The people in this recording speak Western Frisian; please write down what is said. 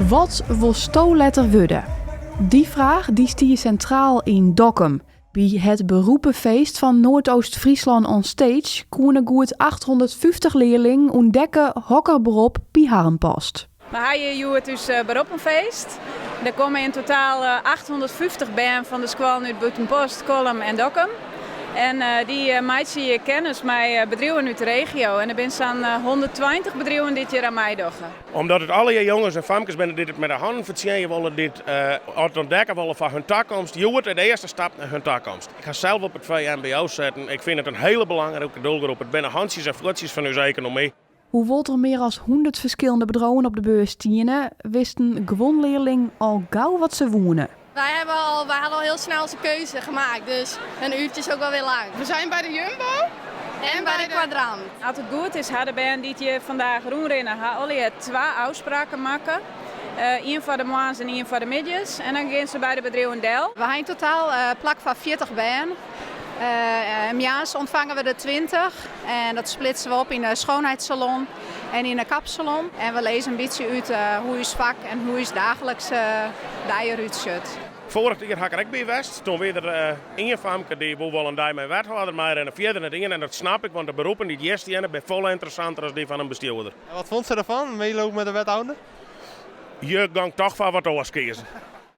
Wat wolsto letter wurde? Dy fraach dy stie sintraal yn Dokkum. By it beroepefeest fan Noardoost-Fryslân on Stage koene goed 850 learlingen ûntdekke hokker berop by harren past. We ha hjir hjoed ús beroppenfeest. Der komme yn totaal 850 bern fan de skoallen út Bûtenpost, Kollum en Dokkum. En dy meitsje hjir kennis mei bedriuwen út de regio. En der binne sa'n 120 bedriuwen dy't hjir aan meidogge. Omdat it allegear jonges en famkes binne dy't it mei de hannen fertsjinje wolle, dy't it ûntdekke wolle foar hun takomst. Hjoed de earste stap nei hun takomst. Ik ha sels op it VMBO sitten. Ik fyn it in hiele belangrike doelgroep. It binne hantsjes en fuotsjes fan ús ekonomy. Hoewol't der mear as 100 ferskillende bedriuwen op de beurs stiene, wisten guon learlingen al gau wat se woene. Wij, hebben al, wij hadden al heel snel onze keuze gemaakt, dus een uurtje is ook wel weer lang. We zijn bij de Jumbo en bij de Kwadrant. As it goed is, ha de bern dy't hjir fandaach rûnrinne, ha allegear twa ôfspraken makke. Ien foar de moarns en ien foar de middeis. En dan gean se by de bedriuwen del. We ha yn totaal plak foar 40 bern. Moarns ûntfange we der 20 en dat splitse we op yn de schoonheidssalon en yn de kapsalon. En we lizze in bytsje út hoe ús fak en hoe ús daaglikse dei derút sjocht. Foarich jier ha ik der ek by west. Doe wie der ien famke dy woe wol in dei mei wethâlder meirinne, fierder net ien. En dat snap ik, want de beroepen dy't hjir steane binne folle ynteressanter as dy fan in bestjoerder. En wat fûn se derfan, meelopen met de wethouder? Je gong toch foar wat oars kiezen.